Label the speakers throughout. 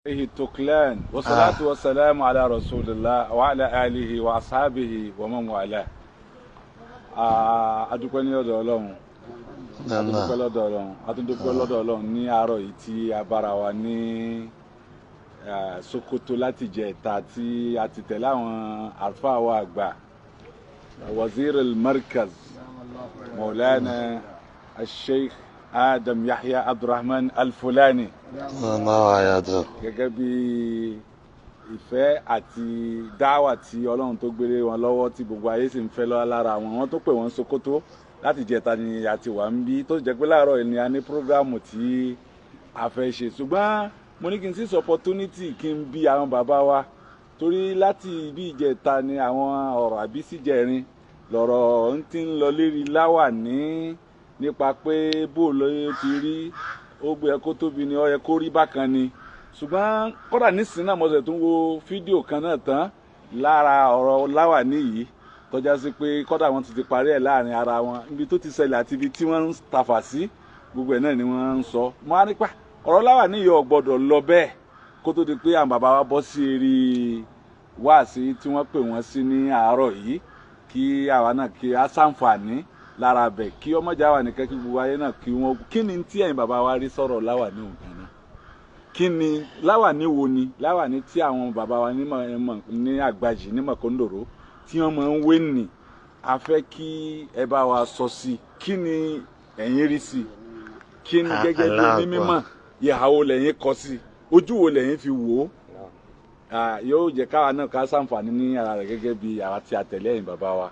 Speaker 1: التكلان والصلاة والسلام على رسول الله وعلى آله وأصحابه ومن والاه. A dúpẹ́ ní ọ̀dọ̀ Ọlọ́run, a dúpẹ́ lọ́dọ̀ Ọlọ́run, a tún dúpẹ́ lọ́dọ̀ Ọlọ́run ní àárọ̀ yìí tí a bára wa ní Sokoto láti jẹ ìta tí a ti tẹ̀lé àwọn àlùfáà wa àgbà, Wazir al-Markaz, Maulana Sheikh Adam Yahya Abdulrahman Al-Fulani, gẹ́gẹ́ bí ìfẹ́ àti dáwà tí Ọlọ́run tó gbélé wọn lọ́wọ́ tí gbogbo ayé sì ń fẹ́ lọ́wọ́ lára wọn. Wọ́n tó pè wọ́n Sokoto láti jẹta ni a ti wà ń bí, tó jẹ́ pé láàárọ̀ yìí ni a ní prógrámù tí a fẹ́ ṣe. Ṣùgbọ́n mo ní kí n seize opportunity kí n bí àwọn bàbá wa, torí láti bí ìjẹta ni àwọn ọ̀rọ̀ àbí síjẹrin lọ̀rọ̀ ń ti ń lọ lérí láwàní, nípa pé bó ló ti rí, ó gbé ẹ kó tóbi ni, ó yẹ kó rí bákan ni. Ṣùgbọ́n kódà nísìnyí náà mo ṣe tún wo fídíò kan náà tán lára ọ̀rọ̀ láwàní yìí, tọ́já sí pé kódà wọ́n ti parí ẹ̀ láàrin ara wọn, ibi tó ti ṣẹlẹ̀ àti ibi tí wọ́n ń tafà sí, gbogbo ẹ̀ náà ni wọ́n ń sọ. Mo á nípa ọ̀rọ̀ láwàní yìí ò gbọ́dọ̀ lọ bẹ́ẹ̀ kó tó di pé àwọn bàbá wa bọ́ sí eré wáàsí tí wọ́n pè wọ́n sí ní àárọ̀ yìí, kí àwa náà kí á ṣàǹfààní lára bẹ̀, kí ọmọjà wà nìkan, kí gbogbo ayé náà kí wọ́n. Kí ni tí ẹ̀yin bàbá wa rí sọ̀rọ̀ láwàní òun gan náà? Kí ni láwàní wo ni láwàní tí àwọn bàbá wa ní Àgbàjì ní Mọ̀kóndòrò tí wọ́n máa ń wé nì? A fẹ́ kí ẹ bá wa sọ sí, kí ni ẹ̀yin rí sí, kí ni gẹ́gẹ́ bí onímọ̀ ìhà wo lẹ́yìn kọ sí, ojú wo lẹ́yìn fi wò ó? Yóò jẹ́ káwa náà ká ṣàǹfààní ní ara rẹ̀ gẹ́gẹ́ bí àwa tí a tẹ̀lé ẹ̀yin bàbá wa.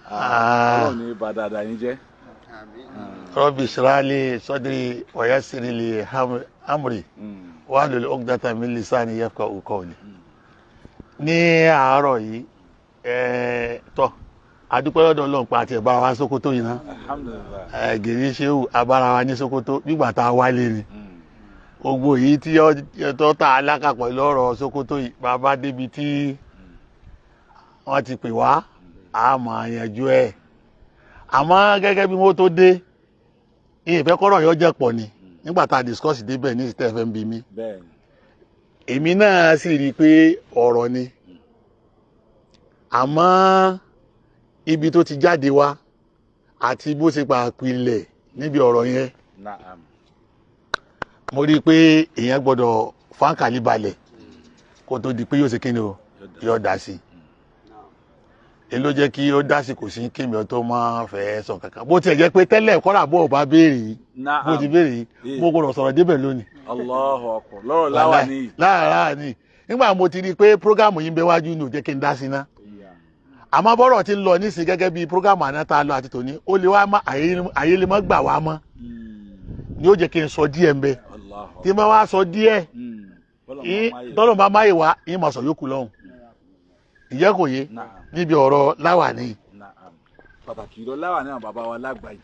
Speaker 1: Ọlọ́run ní bá dáadáa yín jẹ́.
Speaker 2: Rabbi shrah li sadri wa yassir li amri wahlul uqdatan min lisani yafqahu qawli. Ní àárọ̀ yìí, tọ́ adúpẹ́ lọ́dọ̀ Ọlọ́run pa àti ẹ̀bá wa Sókótó yìí ná. Gèrè ṣéwù abára wa ní Sókótó nígbà tá a wálé ni. Gbogbo yìí tí ó ta alákàpọ̀ lọ́rọ̀ Sókótó yìí, bàbá débi tí wọ́n ti pè wá, a máa yanjú ẹ̀. Àmọ́ gẹ́gẹ́ bí wọ́n tó dé, ìfẹ́ kọ́rọ̀ yọ jẹ́ pọ̀ ni nígbà tá a discuss débẹ̀ ní ìsìtẹ́ fẹ́ ń bi mí. Èmi náà sì rí i pé ọ̀rọ̀ ni, àmọ́ ibi tó ti jáde wá àti bó ṣe pàpilẹ̀ níbi ọ̀rọ̀ yẹn, mo rí i pé èèyàn gbọ́dọ̀ fáńkàlì balẹ̀ kó tó di pé yóò ṣe kíni o, yóò dá sí i. Èyí ló jẹ́ kí ó dásìkò sí kémi ọ tó máa fẹ́ sọ kankan, bó tiẹ̀ jẹ́ pé tẹ́lẹ̀ kọ́ra bó o bá béèrè yìí, bó ti béèrè yìí, mo gbọ́dọ̀ sọ̀rọ̀ débẹ̀ lónìí.
Speaker 1: Allahu Akbar, lọ́rọ̀ láwàní.
Speaker 2: Láwàní nígbà mo ti rí i pé prógámù yìí ń bẹ wájú ní ò jẹ́ kí n dá sí ná. Àmọ́ bọ́rọ̀ ti ń lọ nísìnyí gẹ́gẹ́ bí prógámù àná tá a lọ àti tòní, ó lè wá má àyè lè má gbà wá mọ́ ni ó jẹ́ kí n sọ díẹ̀ ń bẹ. Tí mo wá sọ díẹ̀ tọ́lọ̀ bá máyè wá, yín máa sọ yókù lọ́hùn. Ìjẹ́ kò yé níbi ọ̀rọ̀ láwàní.
Speaker 1: Pàtàkì lọ láwàní àwọn bàbá wa lágbàjì.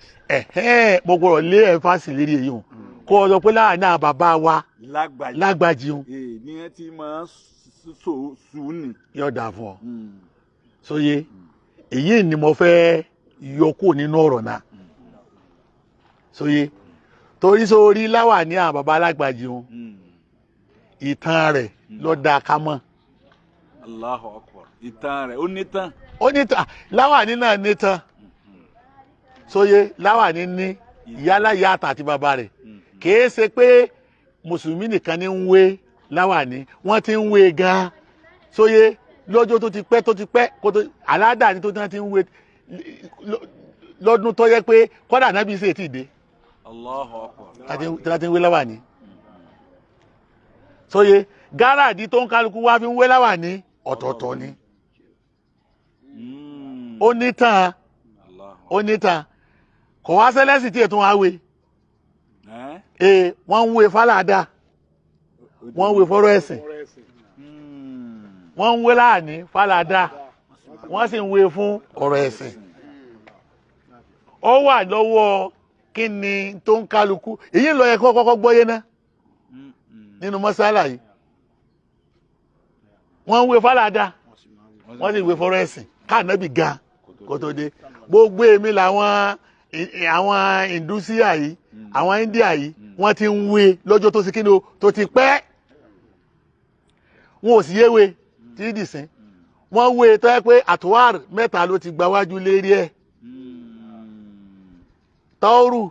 Speaker 2: Mo gbọ́dọ̀ lé ẹ̀fásì lérí èyí o, kó o sọ pé láwàní àwọn bàbá wa lágbàjì o.
Speaker 1: Ní ẹ ti máa sùn ní.
Speaker 2: Yóò dáa fún ọ. Sóye èyí ni mo fẹ́ yọ kúrò nínú ọ̀rọ̀ náà. Sóye torí sórí láwàní àwọn bàbá lágbàjì o, ìtàn rẹ̀ ló dáa ká mọ̀.
Speaker 1: Allahu Akbar, ìtàn rẹ̀ ó nítàn.
Speaker 2: Ó nítàn, láwàní náà nítàn. Sóye láwàní ní ìyálà ìyá àtàtì bàbá rẹ̀. Kìí ṣe pé mùsùlùmí nìkan ní ń wé láwàní, wọ́n ti ń wé gan-an. Sóye lọ́jọ́ tó ti pẹ́ tó ti pẹ́ kó tó aládàáni tó ti ń wé lọ́dún tó yẹ pé kọ́dà náà bí ṣe ti dé.
Speaker 1: Allahu Akbar.
Speaker 2: Tí wọ́n ti ń wé láwàní. Sóye gáràdì tó ń kálukú wá fi ń wé láwàní ọ̀tọ̀ọ̀tọ̀ ni. Ó nítàn, ó nítàn, kò wá sẹ́lẹ̀sì tí ètò wa wé. Wọ́n ń wé fálàdà, wọ́n ń wé fọ́rọ̀ ẹ̀sìn, wọ́n ń wé láàní fálàdà, wọ́n sì ń wé fún ọ̀rọ̀ ẹ̀sìn. Ó wà lọ́wọ́ kí ni tó ń kálukú èyí ń lọ yẹ kó kọ́kọ́ gbọ́yé ná nínú mọ́sálà yìí. Wọ́n ń wé fálàdà, wọ́n sì wé fọ́rọ̀ ẹ̀sìn káànábì gan kó tó dé. Gbogbo èmi làwọn àwọn ìndúsíà yìí, àwọn India yìí, wọ́n ti ń wé lọ́jọ́ tó ti kí ni o tó ti pẹ́. Wọn ò sì yéwe tí dìsín. Wọ́n wé tó yẹ pé àtúwár mẹ́ta ló ti gbáwájú lérí ẹ̀. Tọ́rù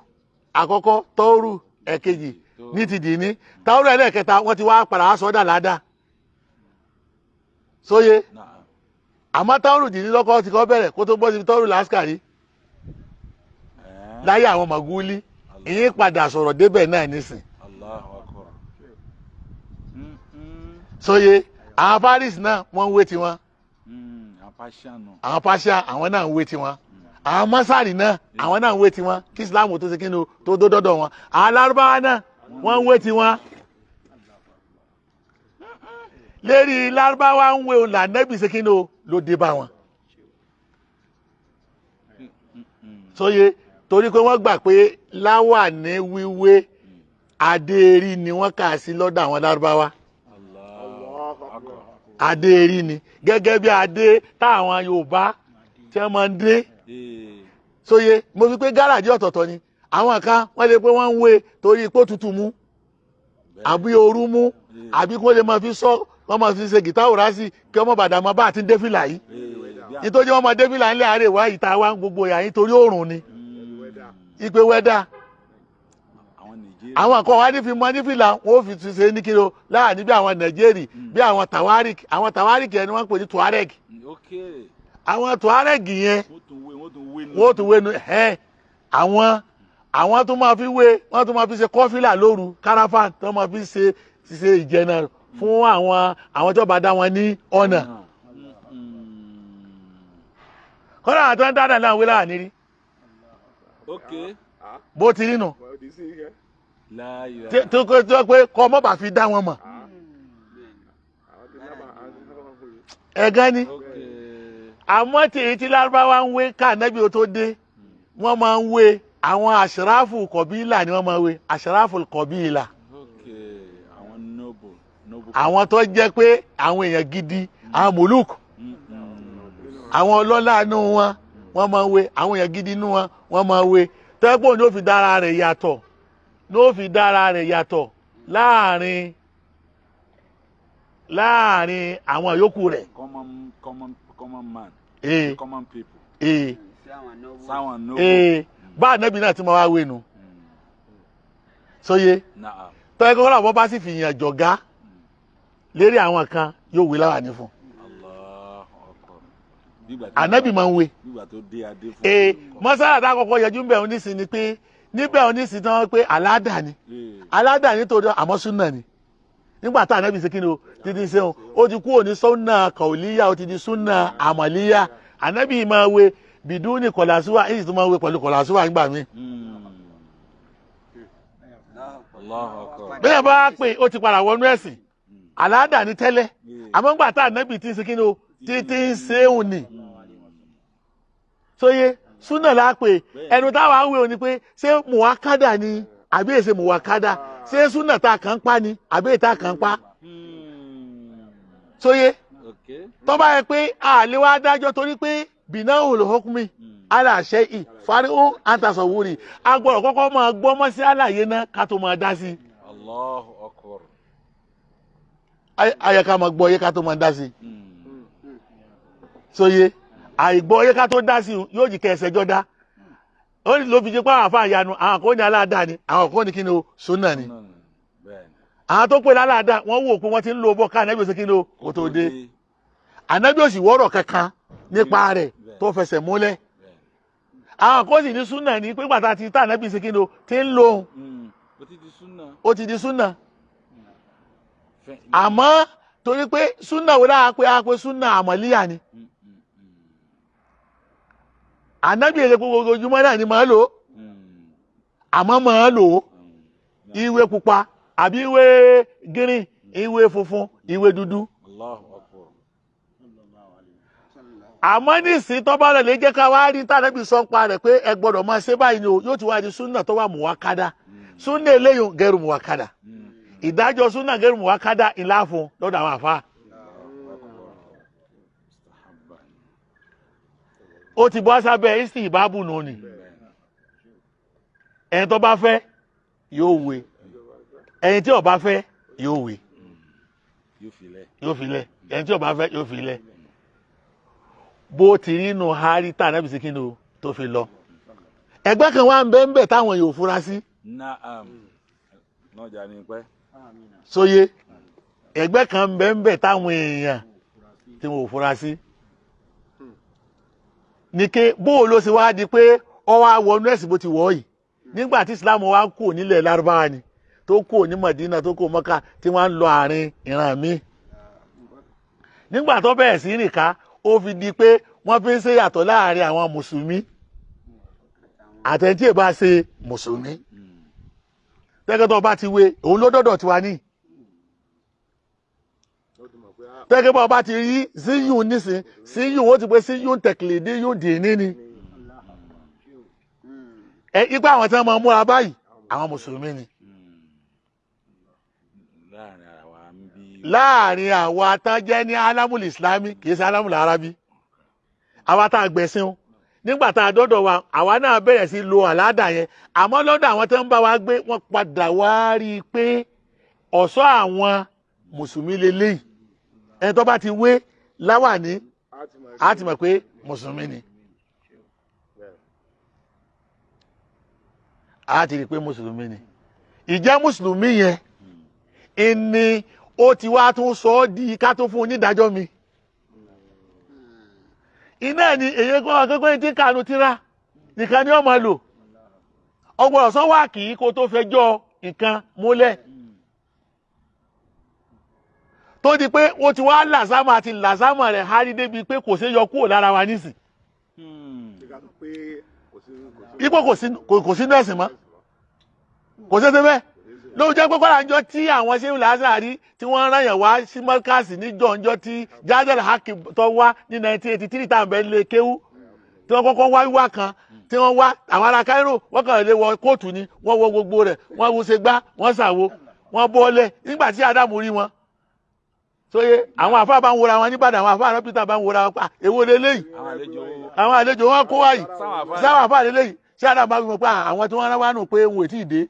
Speaker 2: àkọ́kọ́, tọ́rù ẹ̀kejì ní ti dì ní, tọ́rù ẹlẹ́ẹ̀kẹta wọ́n ti wá padà wá sọ́dà ládàá. Sóye àmọ́ tọ́rù dì ní lọ́kọ́ ti kọ́ bẹ̀rẹ̀ kó tó bọ́ síbi tọ́rù lásìkàrí láyé àwọn mọ̀gúlí. Ìyín padà sọ̀rọ̀ débẹ̀ náà nísìn. Sóye àwọn Paris náà wọ́n ń wé tiwọn. Àwọn Persia àwọn náà ń wé tiwọn. Àwọn Masari náà àwọn náà ń wé tiwọn. Kí Islam tó ṣe kí ni tó dọ́dọ̀ wọn. Àwọn Lárúbáwá náà wọ́n ń wé tiwọn. Lérí Lárúbáwá ń wé òun lànàbì ṣe kí ni ló dé bá wọn. Sóye torí pé wọ́n gbà pé láwàní wíwé adéèrí ni wọ́n kà sí lọ́dọ̀ àwọn Lárúbáwá. Adéèrí ni gẹ́gẹ́ bí adé táwọn Yorùbá tí wọ́n máa ń dé. Sóye mo fi pé gáràjì ọ̀tọ̀ọ̀tọ̀ ni àwọn kan wọ́n lè pé wọ́n ń wé torí pé òtútù mú àbí ooru mú àbí kí wọ́n lè máa fi sọ wọ́n máa fi ṣe gìtá òrásì kí wọ́n bàdà máa bá àti dé fìlà yìí. Nítorí wọ́n máa dé fìlà ńlẹ̀ àárẹ̀ wá ìta wa gbogbo ìyá yín torí òòrùn ni. Ìpè wẹ́dà àwọn kan wá ní fi mọ ní fìlà wọn ò fi ṣe ní kí o láàrin bí àwọn Nàìjíríà bí àwọn Tawarik. Àwọn Tawarik yẹn ni wọ́n ń pè ní Tuareg. Àwọn Tuareg yẹn wọ́n tún wé nu ẹ̀ àwọn tó máa fi wé wọ́n tó máa fi ṣe kọ́fìlà lóru caravan tó máa fi ṣe ṣe ìjẹna fún àwọn tó bá dá wọn ní ọ̀nà. Kọ́lá àwọn tó ń dáadáa náà wé láàrin rí. Bó ti rí nù tó pé kọ́ mọ́ bá fi dá wọn mọ̀. Ẹ̀gán ni àmọ́ tí èyí tí Lárúbáwá ń wé ká Ànábì ó tó dé wọ́n máa ń wé àwọn àṣíráfù kọ̀bílà ni wọ́n máa ń wé àṣíráfù kọ̀bílà. Àwọn tó jẹ́ pé àwọn èèyàn gidi àwọn mùlùk àwọn ọlọ́lá inú wọn wọ́n máa ń wé àwọn èèyàn gidi inú wọn wọ́n máa ń wé tẹ́gbọ́n ní ó fi dára rẹ̀ yàtọ̀ ní ó fi dára rẹ̀ yàtọ̀ láàrin àwọn yòókù rẹ̀.
Speaker 1: Common man, common people.
Speaker 2: Bá Ànábì náà tí mo wá wé nu. Sóye tọ́yẹ kọ́kọ́ làwọn bá sì fi yàn jọ̀gá lérí àwọn kan yóò wé láwàní fún. Ànábì máa ń wé. Mọ́sálà tá a kọ́kọ́ yẹjú níbẹ̀ onísìn ni pé níbẹ̀ onísìn tí wọ́n pé aládà ni aládà ni torí àmọ́ súnà ni nígbà tá Ànábì ṣe kí ni o títí ṣe o ó ti kúrò ní súnà kàwílíyà ó ti di súnà àmàlíyà. Ànábì máa wé bìdúnì kọ̀làsíwà èyí tó máa wé pẹ̀lú kọ̀làsíwà nígbà míì. Bẹ́ẹ̀ bá pè ó ti padà wọnú ẹ̀sìn aládà ni tẹ́lẹ̀ àmọ́ nígbà tá Ànábì ti ṣe kí ni o títí ń ṣe òun ni. Sóye súnà la pè ẹnu táwa ń wé o ni pé ṣé mùwákádà ni àbí èsè mùwákádà ṣé súnà tá a kàn ń pa ni àbí ètà kàn ń pa. Sóye tó bá yẹ pé àlè wa dájọ́ torí pé bìnà olùhókùnmí aláṣẹ ì farió àtàsọ̀wúrì agbọ̀rọ̀ kọ́kọ́ máa gbọ́ mọ́ sí àlàyé náà ká tó máa dá sí i.
Speaker 1: Allahu Akbar.
Speaker 2: Ayẹ ká máa gbọ́ yé ká tó máa dá sí i. Sóye àìgbọ́ yé ká tó dá sí i yóò jì kẹsẹ̀ jọ dá. Ó ní ló fi jẹ́ pé àwọn àfáà yanu àwọn kò ní aláàdá ni àwọn kò ní kí ni o súnà ni. Àwọn tó pè láláàdá wọ́n wò pé wọ́n ti ń lo bọ́ ká ànábì òsè kí ni o kò tó dé. Ànábì òsì wọ́rọ̀ kankan nípa rẹ̀ tó fẹsẹ̀ múlẹ̀. Àwọn kò sì ní súnà ní pé pàtàkì tá ànábì ṣe kí ni o ti ń lo ó ti di súnà. Àmọ́ torí pé súnà wo lára pé a pé súnà àmọ̀líyà ni. Ànábì èdè gbogbo ojúmọ́ náà ni màá lò ó àmọ́ màá lò ó ìwé pupa àbí ìwé green ìwé funfun ìwé dúdú. Àmọ́ nísìnyí tó bá rẹ̀ lè jẹ́ ká wá rí tànábì sọ pa rẹ̀ pé ẹ gbọ́dọ̀ máa ṣe báyìí ni o yóò ti wá di súnà tó wà mùwákádà súnà eléyìí gẹrù mùwákádà ìdájọ́ súnà gẹrù mùwákádà ìlà fún lọ́dọ̀ àwọn àfa. Ó ti bọ́ sábẹ́ ìsì ìbábù nù ni ẹni tó bá fẹ́ yóò wé ẹni tí ó bá fẹ́ yóò wé. yóò fi lẹ̀, ẹni tí ó bá fẹ́ yóò fi lẹ̀. Bó ti rí inú hari tá ànábì sí kí ni o tó fi lọ. Ẹgbẹ́ kan wá ń bẹ ń bẹ táwọn yóò fura sí.
Speaker 1: Naam. Náà jà ní pẹ́.
Speaker 2: Sóye ẹgbẹ́ kan ń bẹ ń bẹ táwọn èèyàn tí wọn ò fura sí. Ní ké bó ló ṣe wá di pé ó wá wọnú ẹ̀sìn bó ti wọ̀ yìí nígbà tí Islam wá kú nílẹ̀ Lárúbáwá ni tó kú ní Mọ̀dínà tó kú Mọ́kà tí wọ́n ń lọ àárín ìran mi. Nígbà tó bẹ̀rẹ̀ sí rìn ká ó fi di pé wọ́n fi ń ṣe yàtọ̀ láàrin àwọn mùsùlùmí àtẹ̀ntí ìbá ṣe mùsùlùmí. Tẹ́kẹ́tọ̀ bá ti wé òun ló dọ́dọ̀ tiwa ní. Tẹ́kẹ́tọ̀ bá ti rí síyùn nísìn síyùn ó ti pé síyùn tẹ̀kìlìdí yùn dì ní ni. Ẹ ipa àwọn tí wọ́n máa múra báyìí àwọn mùsùlùmí ni. Láàrin àwa tán jẹ́ ní alámùlì ìsìlámì kì í ṣe alámùlì arábí. Àwa tá a gbẹ̀sìn o nígbà tá a dọ́dọ̀ wa àwa náà bẹ̀rẹ̀ sí lo àládà yẹn àmọ́ lọ́dọ̀ àwọn tó ń bá wa gbé wọ́n padà wá rí i pé ọ̀ṣọ́ àwọn mùsùlùmí lélẹ́yìí ẹni tó bá ti wé láwàní á ti mọ̀ pé mùsùlùmí ni á ti rí i pé mùsùlùmí ni ìjẹ́ mùsùlùmí yẹn ìní ó ti wá tún sọ ọ́ di ká tó fún un nídàájọ́ mi iná ni èyí kọ́ akẹ́kọ̀ọ́ tí kànú tíra nìkan ni ó máa lò ọgbọ̀n ọ̀sán wà kì í kó tó fẹjọ́ nǹkan múlẹ̀ tó di pé ó ti wá làsámà àti làsámà rẹ̀ hárí débi pé kò ṣeé yọ kúrò lára wa nísìn ipò kò sínú ẹ̀sìn mọ́ kò ṣeé ṣe bẹ́ẹ̀ ló jẹ́ pé kọ́lá ńjọ́ tí àwọn ṣéwù lásàrí tí wọ́n rán yàn wá sí mọ́kàsì níjọ́ ńjọ́ tí Jazal Hakim tó wá ní 1983 tá à ń bẹ lé kéwú tí wọ́n kọ́kọ́ wá wíwá kan tí wọ́n wá àwọn ará Cairo wọ́n kàn lè wọ kóòtù ni wọ́n wọ gbogbo rẹ̀ wọ́n wo ṣe gbá wọ́n ṣàwo wọ́n bọ́ọ̀lẹ̀ nígbà tí Ádámù rí wọn. Sóye àwọn àfáà bá ń wora wọn níbàdàn àwọn àfáà rọ́pítà bá ń wora wọn pa èwo leléyìí àwọn àlejò wọn kó wáyìí sáwọn àfáà leléyìí ṣé Ádámù bá wí pé àwọn tí wọ́n rán wá nù pé òun ò tí ì dé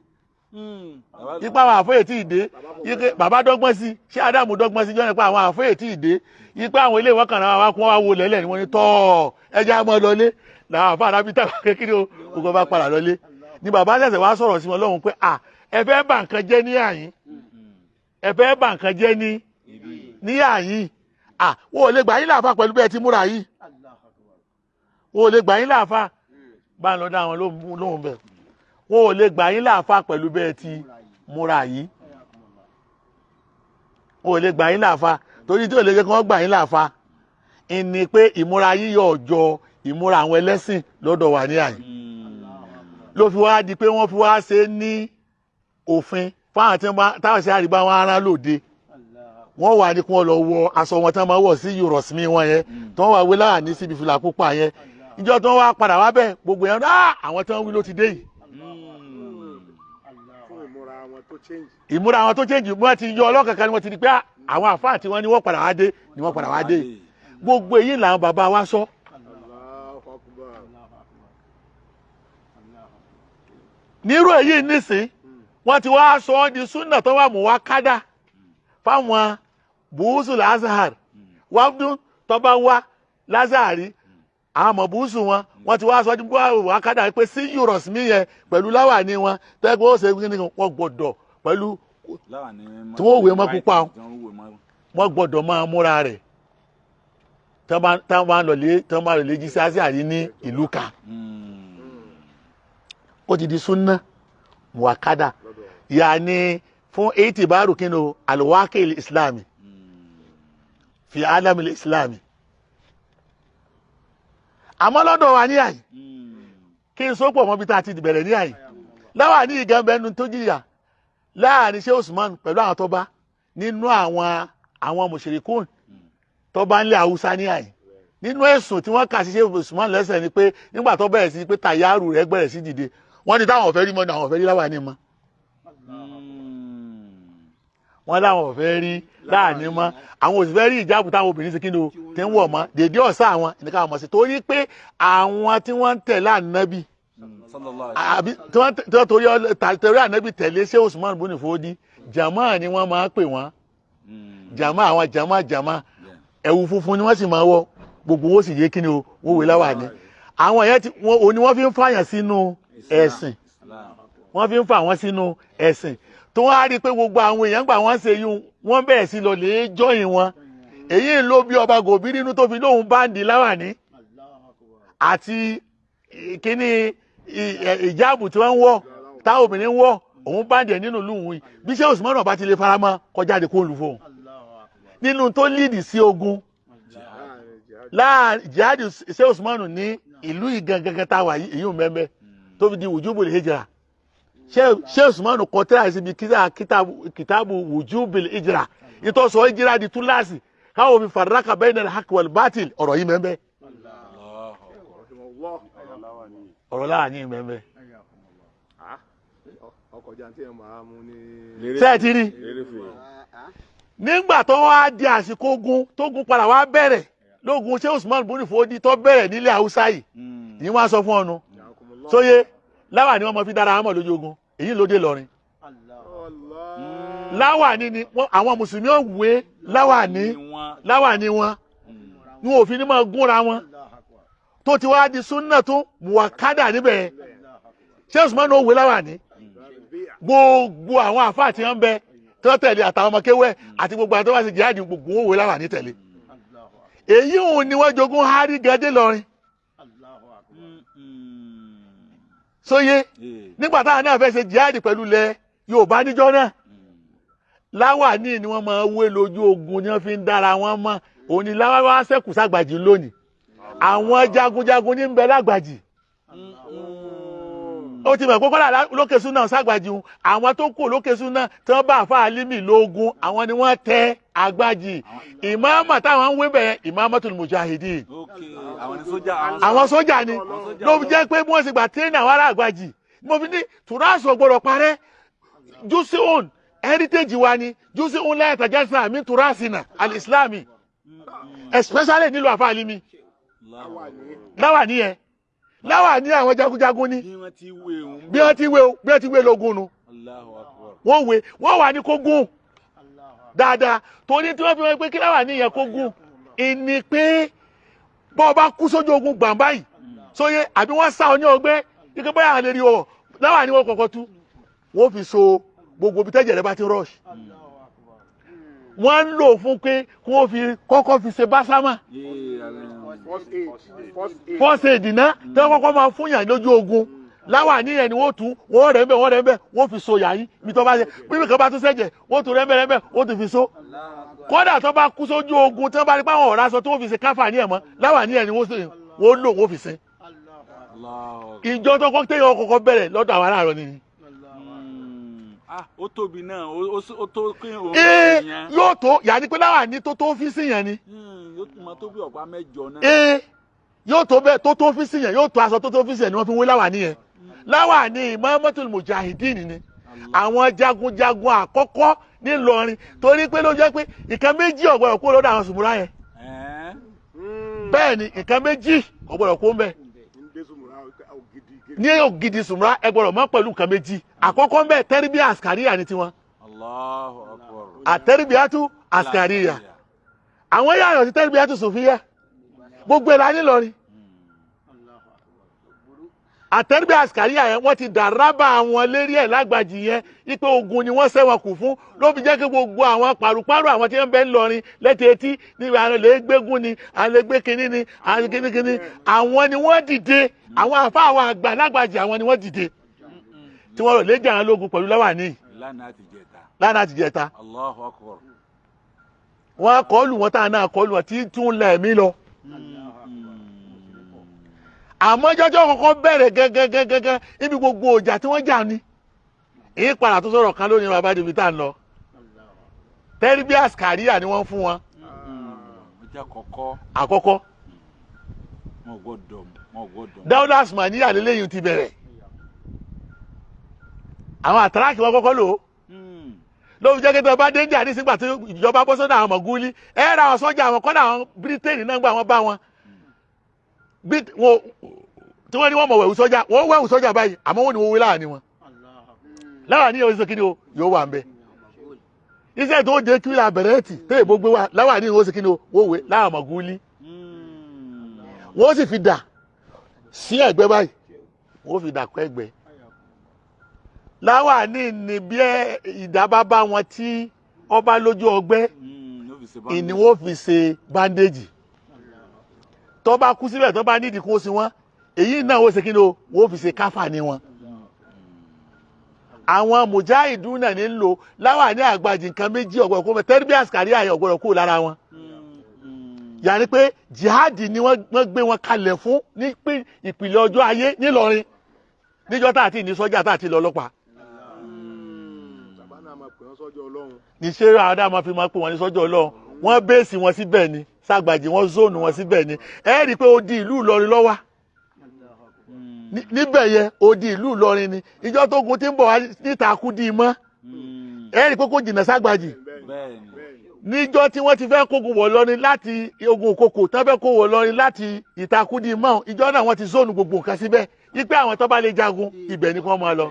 Speaker 2: ipa àwọn àfọyè tí ì dé ike bàbá dọ́gbọ́n sí ṣé Ádámù dọ́gbọ́n sí jọ́nà pé àwọn àfọyè tí ì dé ipa àwọn ilé ìwọ́n kan náà wá kún wá wo lẹ́lẹ̀ ni wọ́n ní tọ́ ẹja mọ́ lọlé làwọn àfọ àràbí tàbí kékeré ogun bá padà lọlé ni bàbá ṣẹ̀ṣẹ̀ wá sọ̀rọ̀ sí wọn lọ́hùn pé à ẹ fẹ́ bà nǹkan jẹ́ ní àyín ẹ fẹ́ bà nǹkan jẹ́ ní àyín à wọn ò lè gbà yín láàfà pẹ̀lú bẹ́ẹ̀ ti múra yìí wọn ò lè gbà yín láàfà bá ń lọ dá àwọn lóhùn bẹ́ẹ̀ wọn ò lè gbà yín láàfà pẹ̀lú bẹ́ẹ̀ ti múra yìí wọn ò lè gbà yín láàfà torí tí ò lè jẹ́ kí wọ́n gbà yín láàfà ìní pé ìmúra yín yóò jọ ìmúra àwọn ẹlẹ́sìn lọ́dọ̀ wà ní àyè ló fi wá di pé wọ́n fi wá ṣe ní òfin fáwọn tí wọ́n táwọn ṣe àríbá wọn ará lòde wọ́n wà ní kí wọ́n lọ wọ aṣọ wọn tí wọ́n máa wọ̀ sí yorùsímí wọn yẹn tí wọ́n wà wé láàní síbi fìlà pupa yẹn ìjọ tí wọ́n wá padà wá bẹ́ẹ̀ gbogbo yẹn àwọn tí wọ́n wí ló ti dé yìí ìmúra àwọn tó change wọ́n ti yọ ọlọ́kankan ni wọ́n ti di pé àwọn àfáà tí wọ́n ní wọ́n padà wá dé ni wọ́n padà wá dé gbogbo èyí làwọn bàbá wa sọ. Nírú èyí nísìn wọ́n ti wá sọ ọ́ di súnà tó wà mú wá kádà fáwọn bùúsù lazar wàdún tó bá wá lazari àwọn ọmọ bùúsù wọn wọ́n ti wá sọ di wá kádà pé sí euros mi yẹn pẹ̀lú láwàní wọn tẹ́gbẹ́ ó ṣe ní wọ́n gbọ́dọ̀ pẹ̀lú tí wọ́n wé mọ́ pupa wọ́n gbọ́dọ̀ máa múra rẹ̀ tí wọ́n bá lọ lé jísí àrí ní ìlú kan ó ti di súnà muwakada yaani fún eighty báàrù kí ni o alwaqi islami fi alami islami àmọ́ lọ́dọ̀ wa ní àyè kí n sopọ̀ mọ́ bí tá a ti bẹ̀rẹ̀ ní àyè láwà ní ìgànbẹ́nu tó jìyà láàrin ṣé Usman pẹ̀lú àwọn tó bá nínú àwọn mùṣírikùn tó bá ń lé Haúsá ní àyè nínú ẹ̀sùn tí wọ́n kà sí ṣé Usman lẹ́sẹ̀ ni pé nígbà tó bẹ̀rẹ̀ sí pé tàyárù rẹ̀ bẹ̀rẹ̀ sí dìde wọ́n ní táwọn ò fẹ́ rí mọ́ ni àwọn ò fẹ́ rí láwàní mọ́ wọ́n láwọn ò fẹ́ rí láàní mọ́ àwọn ò sì fẹ́ rí ìjáàbù táwọn obìnrin ṣe kí ni o ti ń wọ̀ mọ́ dèdé ọ̀sán àwọn ní káwọn mọ̀ sí torí pé àwọn tí wọ́n ń tẹ̀lé ànábì àbí tí wọ́n torí ànábì tẹ̀lé ṣé Usman bùnú fòdí jàmáà ni wọ́n máa ń pè wọ́n Jàmá àwọn jàmá jàmá ẹ̀wù funfun ni wọ́n sì máa wọ, gbogbo wọn sì yé kí ni o, wọ́n wé láwàní. Àwọn yẹn ti wọn òní wọ́n fi ń fàyàn sínú ẹ̀sìn, wọ́n fi ń fà wọ́n sínú ẹ̀sìn tó wọ́n á rí i pé gbogbo àwọn èèyàn gbà wọ́n ṣe yún wọ́n bẹ̀rẹ̀ sí lọ lè jọyìn wọn. Èyí ń lo bí ọba gòbí nínú tó fi lóhun báńdì láwàní àti kíní ìjáàbù tí wọ́n ń wọ̀ táwọn obìnrin ń wọ̀, òun báńdì ẹ̀ nínú ìlú òun. Bí ṣé Usman ọba ti lè faramọ́ kọjá de kó lù fóun nínú tó líìdì sí ogun láàrin jihadi ṣé Usman ní ìlú ìgangangan tá a wà yìí, èyí ò mẹ́mẹ́ tó fi di wùjúbù lè hijra. Ṣé Usman kọ tẹ́lá síbi kìtàbù wùjúbù lè hijra, ìtọ́sọ hijra di túláàsì káwọn òfin faraka bayna al-haqq wal-batil, ọ̀rọ̀ yìí mẹ́mẹ́, ọ̀rọ̀ láàyè yìí mẹ́mẹ́. Ṣé ẹ ti rí nígbà tó wá di àsìkò ogun tógun padà wá bẹ̀rẹ̀ lógun ṣé Usman buni Fodi tó bẹ̀rẹ̀ nílẹ̀ Haúsá yìí, yìí wọ́n á sọ fún ọnu sóye láwà ni wọ́n mọ fi dára wọn mọ̀ lójú ogun, èyí ló dé lọrin. Láwàní ni àwọn mùsùlùmí ò wé láwàní, láwàní wọn ni wọn ò fi ní máa gúnra wọn, tó ti wá di súnà tó mùwàkádà níbẹ̀. Ṣé Usman ò wé láwàní, gbogbo àwọn àfáà tí wọ́n ń bẹ tí wọ́n tẹ̀lé àtàwọn ọmọ kéwẹ́ àti gbogbo àwọn tó wá sí jihadi gbogbo wọn wé láwàní tẹ̀lé. Èyí òun ni wọ́n jogún hárí gẹ́dẹ́ lọrin. Sóye nígbà táwọn náà fẹ́ ṣe jihadi pẹ̀lú ilẹ̀ Yorùbá níjọ́ náà, láwàní ni wọ́n máa wé lójú ogun ni wọ́n fi ń dára wọn mọ́. Òun ni láwá wá ṣẹ́kù ságbàjì lónìí, àwọn jagunjagun ní ń bẹ lágbàjì. Ó ti mọ̀ pé kọ́lá lókè súná ságbàjì ń, àwọn tó kù lókè súná tí wọ́n bá àfa àlímì lógún, àwọn ni wọ́n tẹ àgbàjì. Ìmáàmà táwọn ń wé bẹ̀rẹ̀ Imamatul Mujahideen, àwọn sójà ni ló fi jẹ́ pé bí wọ́n ṣe gbà tẹ́ẹ̀nì àwọn ará àgbàjì. Mo fi ní tùràsì ọ̀gbọ́dọ̀ parẹ́, jùsíhùn heritage wa ni, jùsíhùn la yatajazza min turasina al-islami, especially nílùú àfa àlímì láwàní yẹn, láwàní àwọn jagunjagun ni bí wọ́n ti wé o, bí wọ́n ti wé lógún nu, wọ́n wé wọ́n wà ní kó gún dáadáa, torí tí wọ́n fi wọ́n pé kí láwàní yẹn kó gún ìní pé bọ́ ọ bá kú sójú ogun gbàǹbá yìí sóye àbí wọ́n sá ọ ní ọgbẹ́ ike bóyá àlè rí ọ láwàní wọn kọ̀ọ̀kan tú wọ́n fi so gbogbo ibi tẹ́jẹ̀ rẹ bá ti rush. Wọ́n ń lò fún pé kí wọ́n fi kọ́kọ́ fi ṣe básámà first aid náà tí wọ́n kọ́kọ́ máa fún yàn lójú ogun. Láwàní yẹn ni wọ́n tú wọ́n rẹ̀ ń bẹ̀ wọ́n rẹ̀ ń bẹ̀ wọ́n fi so yàyín ibi tó bá ṣe bíbí kan bá tún ṣẹ̀jẹ̀ wọ́n tún rẹ̀ ń bẹ̀ rẹ̀ ń bẹ̀ wọ́n tún fi so. Kódà tó bá kú sójú ogun tí wọ́n bá rí pé àwọn ọ̀rá aṣọ tó wọ́n fi ṣe káfà ní ẹ̀ mọ́, láwàní yẹn ni wọ́n lò wọ́n fi sin. Ìjọ tó kọ́ téèyàn kọ́kọ́ bẹ̀rẹ̀ lọ́dọ̀ àwọn aráàlú ni.
Speaker 1: Ó tóbi náà, ó tó kí òun
Speaker 2: yẹn. Yóò tó yàní pé láwàní tó tó fi sí yẹn ni.
Speaker 1: Yóò tún máa tó bí ọ̀pá mẹ́jọ náà.
Speaker 2: Yóò tó bẹ́ẹ̀ tó tó fi sí yẹn, yóò tó aṣọ tó tó fi sí yẹn ni wọ́n fi wé láwàní yẹn. Láwàní Imamatul Mujahideen ni àwọn jagunjagun àkọ́kọ́ nílọrin, torí pé ló jẹ́ pé ìkan méjì ò gbọ́dọ̀ kó lọ́dọ̀ àwọn sùmùrà yẹn. Bẹ́ẹ̀ ni ìkan méjì ò gbọ́dọ̀ kó ń bẹ ní ògidì sùmùrà, ẹ gbọ́dọ̀ mọ̀ pẹ̀lú nǹkan méjì. Àkọ́kọ́ ń bẹ tẹ́rìbíà àsìkàríyà ni tiwọn. Àtẹ́rìbíàtú àsìkàríyà, àwọn yàrá sí tẹ́rìbíàtú sòfíà, gbogbo ẹ̀ la nílọrin. Àtẹ́rìbíà àsìkàríyà yẹn wọ́n ti dàrábà àwọn lérí ẹ̀ lágbàjì yẹn wípé ogun ni wọ́n sẹ́wọ̀n kù fún, ló fi jẹ́ kí gbogbo àwọn pàrùpàrù àwọn tí wọ́n bẹ ń lọrin lẹ́tẹ̀ etí ní àwọn lè gbégún ni, àwọn lè gbé kinní ni, àwọn kinní kinní, àwọn ni wọ́n dìde, àwọn àfa àwọn àgbà lágbàjì àwọn ni wọ́n dìde tí wọ́n rò lè jà wọn lógun pẹ̀lú láwàní lánàá àti jẹta. Wọ́n kọlù wọn táwọn náà kọlù wọn tí tún lẹ̀ mí lọ. Àmọ́ jọjọ́ kọ́kọ́ bẹ̀rẹ̀ gẹ́gẹ́gẹ́gẹ́ níbi gbogbo ọjà tí wọ́n jà ní. Èyí padà tó sọ̀rọ̀ kan lónìí bàbá débi tá à ń lọ. Tẹ́rìbí àsìkàríyà ni wọ́n fún wọn. Àkọ́kọ́. Dáúdà Asmaniya lélẹ́yìn ti bẹ̀rẹ̀. Àwọn àtàràkì wọn kọ́kọ́ lò ó. Ló fi jẹ́ kí tó bá dé ní àdísígbà tí ìjọba bọ́ sọ́dọ̀ àwọn mọ̀gúlí ẹ ra àwọn sọ́jà àwọn kọ́dà àwọn Bírítéènì náà gbà wọ́n bá wọn. Tí wọ́n ní wọ́n mọ̀ wẹ̀wù sọ́jà, wọ́n wẹ̀wù sọ́jà báyìí, àmọ́ wọ́n ní wọ́n wé láàrin wọn. Láàrin yóò ṣe kí ni o, yóò wà ń bẹ. Iṣẹ́ tó dé kílà bẹ̀rẹ̀tì tó èbó gbé wa láwàní ìwọ́n sì kí ni wọ́n wé láàmọ̀gúlí. Wọ́n sì fi dà sí ẹ̀gbẹ́ báyìí, wọ́n fi dà kọ́ ẹ̀gbẹ́. Láwàní ni bí ìdá bá bá wọn tí ọba lójú ọgbẹ́ ìní wọ́n fi ṣe bandage. Tó bá kú síbẹ̀ tó bá nídìí kún sí wọn, èyí náà wọ́n ṣe kí ni wọ́n fi ṣe káfà ní wọn. Àwọn mùjáìdù náà ní ń lò láwàní àgbàjì nǹkan méjì ọ̀gbọ̀rọ̀ kó tẹ́rìbí àsìkárí àyè ọ̀gbọ̀rọ̀ kó lára wọn. Yàní pé jihadi ni wọ́n gbé wọn kalẹ̀ fún ní ìpìlẹ̀ ọjọ́ ayé nílọrin níjọ́ tá àti ní sọ́jà tá àti lọ́lọ́pàá. Ní ṣé àwọn dáa máa fi máa pè wọ́n ní sọ́jà ọlọ́run, wọ́n bẹ́ẹ̀sì wọn síbẹ̀ ni sàgbàjì wọ́n zóònù wọn síbẹ̀ ni. Ẹ rí i pé odi ìlú Ìlọrin ló wà níbẹ̀ yẹn, odi ìlú Ìlọrin ni ìjọ tó gun ti ń bọ̀ wá níta kú di mọ́. Ẹ rí i pé kò jìnnà sàgbàjì níjọ́ tí wọ́n ti fẹ́ kógun wọ̀ lọ́rin láti ogun òkòkò tán fẹ́ kó wọ̀ lọ́rin láti ìtakùdí mọ́, ìjọ náà wọ́n ti zóònù gbogbo nǹkan síbẹ̀ wípé àwọn tó bá lè jagun ibẹ̀ ni kí wọ́n máa lọ,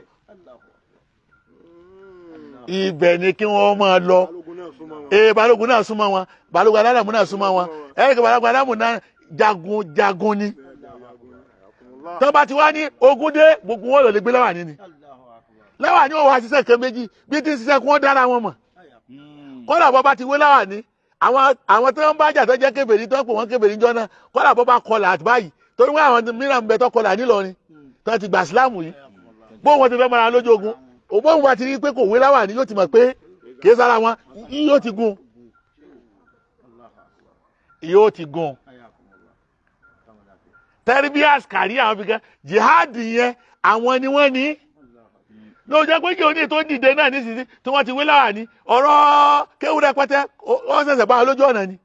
Speaker 2: ibẹ̀ ni kí wọ́n máa lọ. Ee balógun náà súnmọ́ wọn, balógun aláràmú náà súnmọ́ wọn. Ẹ̀rí kí balógun aláràmú náà jagun jagun ni. Tó bá ti wá ní ogun dé gbogbo wọn lọ lè gbé láwàní ni. Láwàní ò wá ṣiṣẹ́ kan méjì bí ti ń ṣiṣẹ́ kí wọ́n dára wọn mọ̀. Kọ́dà bọ́ bá ti wé láwàní àwọn tó ń bá jà tó jẹ́ kèfèrí tó ń pè wọ́n kèfèrí jọ náà, kọ́dà bọ́ bá kọlà àti báyìí torí wọ́n àwọn mìíràn ń bẹ tó kọlà nílọrin tó ti gbà sílámù yìí bó wọn ti fẹ́ mọ́ra lójú ogun òbóhùn wa ti rí pé kò wé láwàní yóò ti mọ̀ pé kìí sára wọn yóò ti gun yóò ti gun. Tẹ́rìbíàs kàrí àwọn fi kan jihad yẹn àwọn ni wọ́n ní ló jẹ́ pé kí oní tó dìde náà nísinsìnyí tí wọ́n ti wé láwàní ọ̀rọ̀ kéwú rẹpẹtẹ wọ́n ṣẹ̀ṣẹ̀ bá wọn lójú ọ̀nà ni.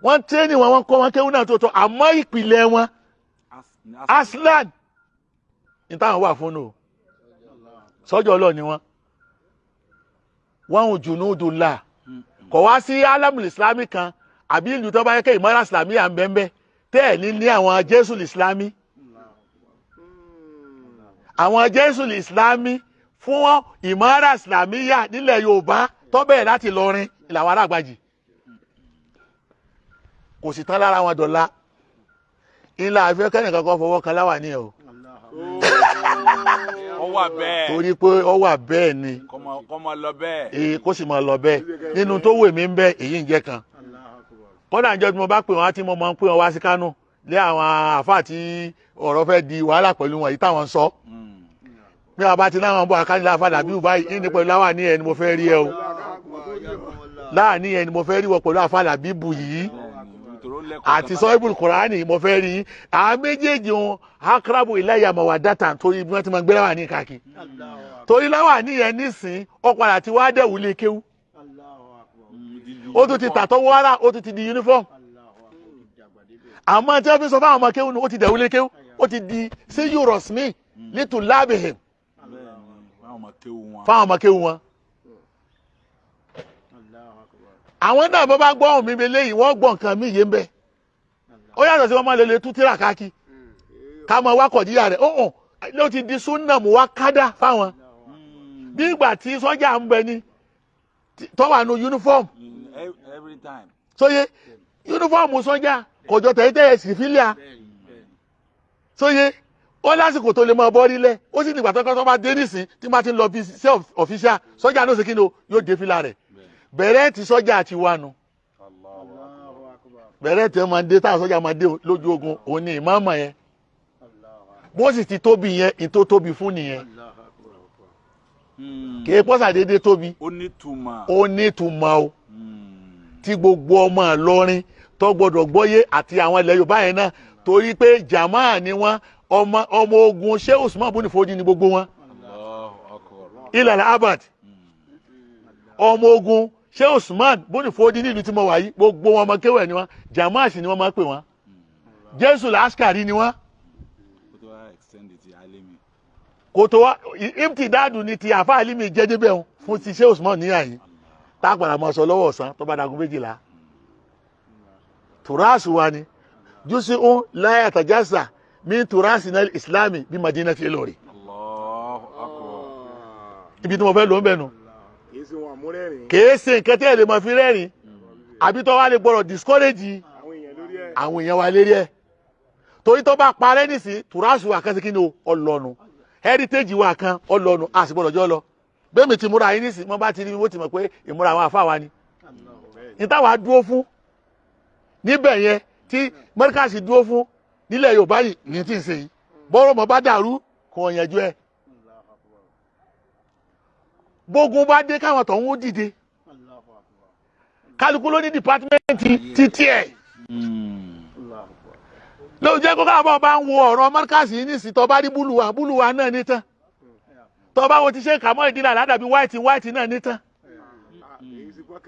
Speaker 2: Wọ́n tẹ́ni wọn wọ́n kọ́ wọn kéwú náà tó tọ́ àmọ́ ìpìlẹ̀ wọn aslan ní táwọn wà fún un sọ́jọ́ ọlọ́ọ̀ ni wọ́n wọ́n ń jùnú dùlà kọ̀ wá sí alamul islami kan àbí ìlú tó bá yẹ kẹ́ ìmọ̀ra islami à ń bẹ́ẹ̀ tẹ́ ẹ̀ ní ní àwọn jésù islami àwọn jésù islami fún ìmọ̀ra islamiya nílẹ̀ yorùbá tó bẹ̀rẹ̀ láti lọrin ìlàwọ̀ aráàgbàjì kò sì tán lára wọn dọ̀la ńlá àfẹ́ kẹ́nìkan kan fọwọ́ kan láwà ní ẹ̀ o.
Speaker 1: Ó wà bẹ́ẹ̀.
Speaker 2: Torí pé ó wà bẹ́ẹ̀ ni.
Speaker 1: Kó máa lọ bẹ́ẹ̀.
Speaker 2: Ee kó sì máa lọ bẹ́ẹ̀ nínú tó wù mí ń bẹ èyí ń jẹ́ kan. Kọ́dà níjọ́ tí mo bá pè wọ́n á tí mo máa ń pè wọ́n wá sí Kánò lé àwọn àáfàá tí ọ̀rọ̀ fẹ́ di wàhálà pẹ̀lú wọn yìí táwọn ń sọ. Bí wọn bá ti láwọn bọ̀ akánilá afádà bí báyìí ní pẹ̀lú láwàní ẹ ni mo fẹ́ rí ẹ o. Láàní ẹ ni mo fẹ́ rí wọ pẹ̀lú àfàlà bíbù yìí àti sọ́ìbùl kùránì mo fẹ́ rí àwọn méjèèjì wọn akrabu ilayya mawaddatan torí bí wọ́n ti máa gbé láwàní káàkiri torí láwàní yẹn nísìn ọ̀padà tí wàá dẹ̀wù lé kéwú ó tún ti tàtọ́ wàrà ó tún ti di uniform àmọ́ tí wọ́n fi sọ fáwọn ọmọ kéwú ni ó ti dẹ̀wù lé kéwú ó ti di síyù rọ̀smí lítù lábìhìm fáwọn ọmọ kéwú wọn. Àwọn náà bọ́ bá gbọ́ ohùn mi mi léyìí wọ́n gbọ́ nǹkan mi yé ń bẹ́ ó yàtọ̀ sí wọ́n máa lè lè tú tíra káàkiri ká máa wá kọ̀díyà rẹ̀ ó hàn ló ti di súnà mú wá kádà fáwọn bí ìgbà tí sọ́jà ń bẹ ni tó wà nù uniform sóye uniform sọ́jà kọjọ tẹ̀yẹ́tẹ̀yẹ sì fílíà sóye ó lásìkò tó lè máa bọ́ rílẹ̀ ó sì nígbà tó kọ́ tó bá dé nísìn tí má ti ń lọ bí sí ọ̀fíṣà sọ́jà náà ṣe kí ni yóò dé fílà rẹ̀ bẹ̀rẹ̀ tí sọ́jà ti wà nù bẹ̀rẹ̀ tí wọ́n máa dé táwọn sọ́jà máa dé lójú ogun òun ni ìmáàmà yẹn bó sì ti tóbi yẹn ní tó tóbi fún nìyẹn kì í pọ́sà déédéé tóbi
Speaker 1: ó nítumọ̀
Speaker 2: ó nítumọ̀ o tí gbogbo ọmọ Ìlọrin tó gbọdọ̀ gbọ́yé àti àwọn ilẹ̀ Yorùbá yẹn náà torí pé jàmáà ni wọ́n ọmọ ogun Sheikh Usman Buni Fodi ni gbogbo wọn ilẹ̀ abad ọmọ ogun Sheikh Usman Buni Fodi nílùú tí mo wà yìí gbogbo wọn ọmọ kéwẹ̀ ni wọn jàmáà sì ni wọ́n máa ń pè wọ́n Jésù làásìkàrí ni wọ́n. Kò tó wá imtidadu ni ti àfa alimi jẹ́ débẹ̀ wọn fún ti Sheikh Usman níyà yìí tá a padà máa sọ lọ́wọ́ ọ̀sán tó bá dagun 12 tùràsù wa ni jùsí ń láyà tàjásà mi tùràsì náà ìsìlámì bí Madina ti lórí. Ibi tí mo fẹ́ lò ń bẹ̀ nu. Kìí ṣe nǹkan tí ẹ lè máa fi rẹ́rìn àbí tó wá lè gbọ́dọ̀ discourage àwọn èèyàn wa lérí ẹ̀. Torí tó bá parẹ́ nísìn tùràsù wa kan sí kí ni o ọlọ́nu heritage wa kan ọlọ́nu a sì gbọ́dọ̀ jọ lọ. Bẹ́ẹ̀ mi ti múra yín nísìn wọ́n bá ti rí mi wọ́n ti mọ̀ pé ìmúra àwọn àfa wa ni. Ní táwa dúró fún níbẹ̀ yẹn tí mọ́ríkàsì dúró fún nílẹ̀ Yorùbá yìí ní tí ń ṣe yìí bọ́rọ̀ mọ́ bá dàrú kò yanjú ẹ̀. Bógun bá dé káwọn tó ń dìde kálukú ló ní dìpátímẹ́ǹtì títí ẹ̀. Lóun jẹ́ kó káwọn bá ń wo ọ̀rọ̀ mọ́ríkàsì yìí nísìn tó bá rí búlùwà búlùwà náà ní tán tó bá wo ti ṣe kàmọ́ ìdílé àládàbí wáìtì wáìtì náà ní tán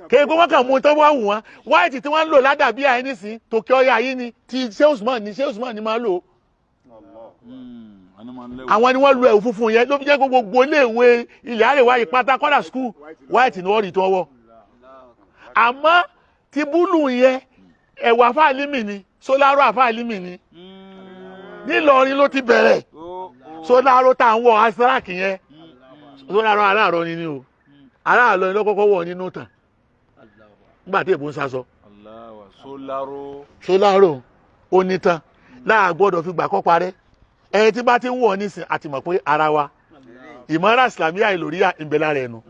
Speaker 2: kéèké wọn kàn mú tó wá wù wọn wáìtì tí wọ́n ń lò ládàbí àyín nísìn tòkè ọyà yìí ni ti Sheikh Usman ni Sheikh Usman ni máa lò. Àwọn ni wọ́n lu ẹ̀wù funfun yẹn ló fi jẹ́ kó gbogbo iléèwé ilẹ̀ àríwá yìí pátá kọ́dà skul wáìtì ni wọ́n rí tí wọ́n wọ̀. Àmọ́ ti búlù yẹn ẹ̀wù àfáàlímì ni sólárò àfáàlímì ni nílọrin ló ti bẹ̀rẹ̀ sólárò tá à ń wọ asrak yẹn sólárò aláàrọ ni ni o aláàlọ́ ni ló kọ́kọ́ wọ̀ nínú tàn nígbà tí èbó ń sasọ. Sólárò onítàn láà gbọ́dọ̀ fi gbà kọ́ parẹ́ ẹni tí bá ti ń wọ̀ nísìn àti mọ̀ pé ara wa ìmọ̀ra ìsìlámíyà ìlòríyà ìbẹ̀lá rẹ̀ nu.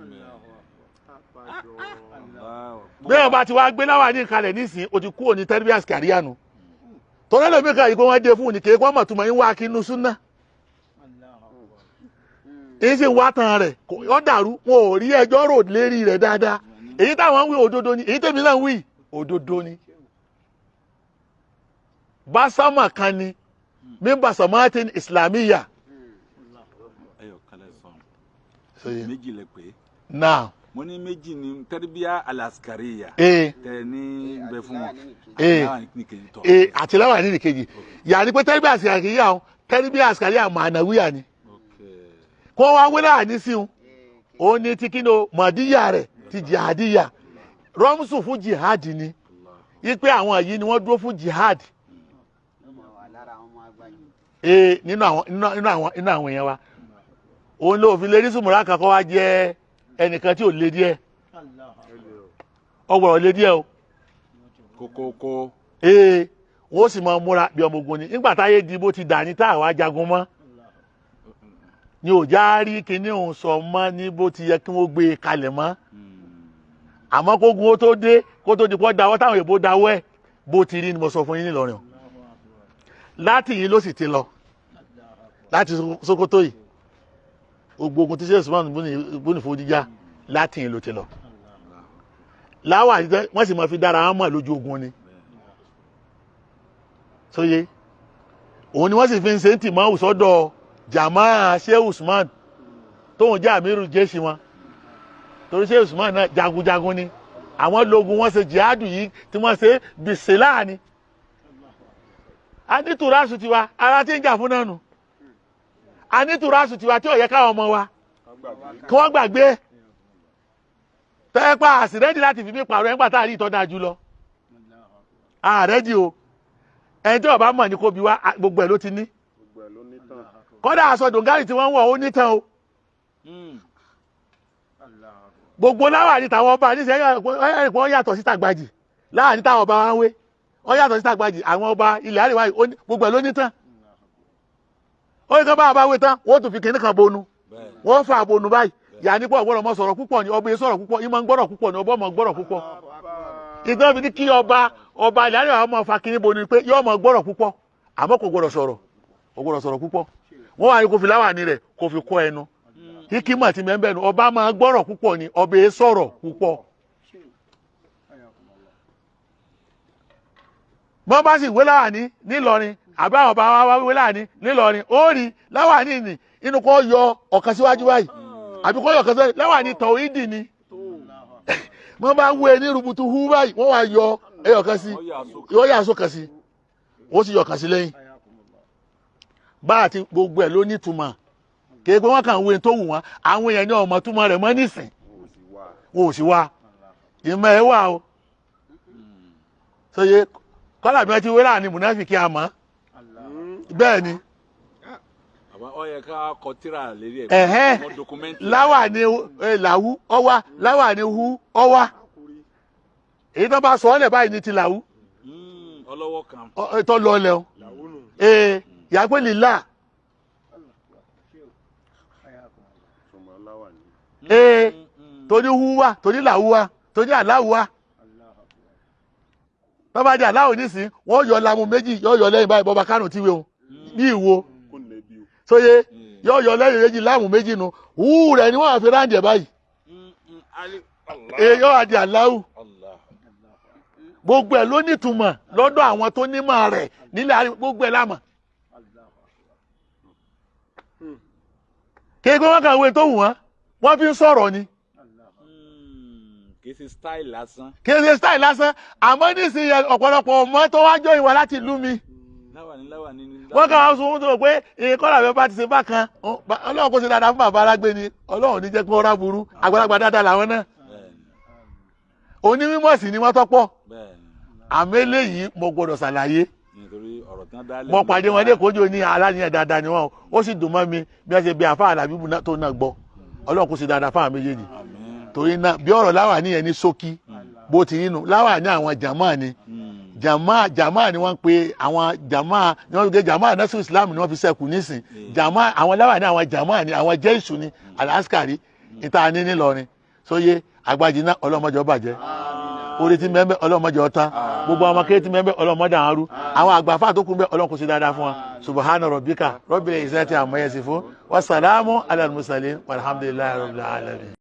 Speaker 2: Bí wọn bá ti wá gbé láwà ní ìkalẹ̀ nísìn o ti kú òní tẹ́rìbíàsì kàríyà nu tọ́lá lómi kan yìí kó wọ́n dé fún òní kéèkó ọmọ túmọ̀ yín wá kí inú súnà èyí sì wá tan rẹ̀ ó dàrú wọn ò rí ẹjọ́ rò lérí rẹ̀ dáadáa èyí táwọn ń wí òdodo ni èyí tèmi náà ń wí òdodo ni. Básámà kan ni mímbà samatin islamiyya.
Speaker 1: Méjì lẹ pé.
Speaker 2: Náà.
Speaker 1: Mo ní méjì ni tẹ́rìbíà alaskariya. Tẹ ní bẹ fún wọn.
Speaker 2: Àti láwà ní ìkejì. Yàrá pé tẹ́rìbíà askariya o tẹ́rìbíà askariya mànàwíyà ni. Kó wá wí láàní sí un. Ó ní tí kí ni o mọ̀díyà rẹ̀ ti jihadiya. Rọ́mùsù fún jihad ni. Ipe àwọn yìí ni wọ́n dúró fún jihad. Nínú àwọn èèyàn wa òun ló fi lè rí sùmùrà kan kọ́ wá jẹ́ ẹnìkan tí ò lé díẹ̀ ọgbọ̀rọ̀ lé díẹ̀ o.
Speaker 1: Kókókó.
Speaker 2: Wọ́n sì máa múra bí ọmọ ogun ni nígbà táyé di bó ti dà ní tá àwa jagun mọ́ ni ò já rí kinní òun sọ mọ́ ní bó ti yẹ kí wọ́n gbé e kalẹ̀ mọ́ àmọ́ kógun ó tó dé kó tó di pọ́ dáwọ́ táwọn èèbó dáwọ́ ẹ̀ bó ti rí ni mo sọ fún yín nílọrin o láti yìí ló sì ti lọ láti Sókótó yìí gbogbo ogun tí Sheikh Usman bónìfò jíjà láti yìí ló ti lọ láwà wọ́n sì máa fi dára wọn mọ̀ lójú ogun ni sóye òun ni wọ́n sì fi ń ṣe ń tì mọ́ sọ́dọ̀ jàmáà Sheikh Usman tóun jẹ́ àmírù jésì wọn torí Sheikh Usman náà jagunjagun ni àwọn lógun wọ́n ṣe jihadu yìí tí wọ́n ṣe bìsílà ni a ní tùràsù tiwa ara tí ń jà fún náà nù a ní tùràsù tiwa tí ò yẹ káwọn ọmọ wa kí wọ́n gbàgbé tẹ́pá àsìrẹ́dì láti fi mí pààrọ̀ ẹ̀ńgbà tá a rí ìtọ́ dáa jù lọ àrẹ́dì o ẹni tí ó bá mọ̀ ní kó bi wá gbogbo ẹ̀ ló ti ní kọ́dà aṣọ dòǹgárì tí wọ́n ń wọ̀ ó nítàn o gbogbo láwàní táwọn ọba níṣẹ́ wọ́n yàtọ̀ síta gbajì láàní táwọn ọba wa ń wé wọ́n yàtọ̀ síta gbajì àwọn ọba ilẹ̀ àríwá yìí gbogbo ẹ̀ ló ní tán ó ní kí wọ́n bá wá wé tán wọ́n tún fi kinní kan bonu wọ́n fa bonu báyìí yà ní pọ̀ gbọ́dọ̀ mọ sọ̀rọ̀ púpọ̀ ni ọba yẹn sọ̀rọ̀ púpọ̀ ìmọ̀ ń gbọ́dọ̀ púpọ̀ ni ọba ọmọ gbọ́dọ̀ púpọ̀ ìtàn fi ní kí ọba ọba ilẹ̀ àríwá ọmọ fa kinní bonu pé yọ ọmọ gbọ́dọ̀ púpọ̀ àmọ́ kò gbọ́dọ̀ sọ̀rọ̀ kò gbọ́dọ̀ sọ̀rọ̀ púpọ̀ wọ́n wá ní kó fi láwàní rẹ̀ kó fi kọ́ ẹnu hikima ti mẹ́ńbẹ́ nu ọba máa gbọ́rọ̀ púpọ̀ ni ọba yẹn sọ̀rọ̀ púpọ̀. Bọ́n bá sì wé láwàní nílọrin àbí àwọn ọba wa wé láwàní nílọrin ó rí láwàní ni inú kó yọ ọ̀kan síwájú báyìí àbí kó yọ ọ̀kan síwájú láwàní tọ̀hídì ni wọ́n bá wé ní rubutu hu báyìí wọ́n wá yọ ẹyọ kan sí yọ yà sọ kan sí wọ́n sì yọ kan sí lẹ́yìn bá àti gbogbo ẹ̀ ló nítumọ̀ kéé pé wọ́n kàn wé tó wù wọ́n àwọn èèyàn ní ọmọ túmọ̀ rẹ̀ mọ́ nísìn wọn ò sì wá ìmọ̀ ẹ̀ wà o sọye kọ́lá bí wọ́n ti wé láàrin mùnáfíkì àmọ́ bẹ́ẹ̀ ni.
Speaker 1: Àbá ó yẹ ká kọ tírà lérí ẹ̀.
Speaker 2: Ẹ̀hẹ́.
Speaker 1: Wọ́n document.
Speaker 2: Láwàní làwú ọwá, láwàní hu ọwá. Èyí tó bá sọ ọ́ lẹ̀ báyìí ní ti làwú.
Speaker 1: Ọlọ́wọ́ kan.
Speaker 2: Tó lọ lẹ̀ o. Ee yàgbé lílà. Ee torí hu wa, torí làwú wa, torí àláwú wa. Tó bá di aláwọ̀ nísìn, wọ́n yọ lamu méjì, yọ yọ lẹ́yìn báyìí, bọ́ba Kánò tíwé o ní ìwo sóye, yọ yọ lẹ́yìn méjì, láàmù méjì nu hú rẹ̀ ni wọ́n á fi ráǹdì ẹ̀ báyìí. Ee yọ àdì aláwù. Gbogbo ẹ̀ ló nítumọ̀ lọ́dọ̀ àwọn tó nímọ̀ rẹ̀ nílẹ̀ àrí, gbogbo ẹ̀ lámọ̀. Kéèké wọn kàn wé tó wù wọ́n, wọ́n fi ń sọ̀rọ̀ ni.
Speaker 1: Kì í ṣe style lásán.
Speaker 2: Kì í ṣe style lásán, àmọ́ nísìnyí ọ̀pọ̀lọpọ̀ ọmọ tó wá jọ ìwà láti ìlú mi.
Speaker 1: Láwàní láwàní ni.
Speaker 2: Wọ́n kàn wá sọ fún wọn pé ìkọlà bẹ́ẹ̀ bá ti ṣe bákan, Ọlọ́run kò ṣe dáadáa fún bàbá alágbé ni, Ọlọ́run ní jẹ́ kí wọ́n rá burú, àgbàlagbà dáadáa làwọn náà. Onímọ̀ sì ni wọ́n tọ́pọ̀. Àmọ́ eléyìí mo gbọ́dọ̀ ṣàlàyé. Mo pàdé wọn lẹ́kọ̀ọ́ ní aláníyàn dáadáa ni wọn, ó sì dùn mọ́ mi bí wọ́n ṣe bí àfáà làbíbù tó náà gbọ́. Ọlọ́run kò ṣe dáadáa fáwọn méjèèjì. Torí náà bí ọ̀rọ̀ láwàní yẹn ní ṣókí bó ti nínú láwàní àwọn jàmáà ni, jàmáà jàmáà ni wọ́n ń pe àwọn jàmáà ni wọ́n fi jàmáà nasiru Islam ni wọ́n fi sẹ́kù nísìn. Jàmáà àwọn láwàní àwọn jàmáà ni àwọn jẹ́ìsù ni alaskari ìta ní nílọrin sóye àgbàjì náà. Ọlọ́mọjọ́ bàjẹ́, orí ti mẹ́mbẹ́ ọlọ́mọjọ́ tán, gbogbo àwọn akéwì ti mẹ́mbẹ́ ọlọ́mọdé àwọn arú àwọn àgbàfà tó kún bẹ́, Ọlọ́run kò sí dáadáa fún wa. Subhana rabbika rabbil izzati amma yasifun wa salamu ala al-mursalin walhamdulillahi rabbil alamin.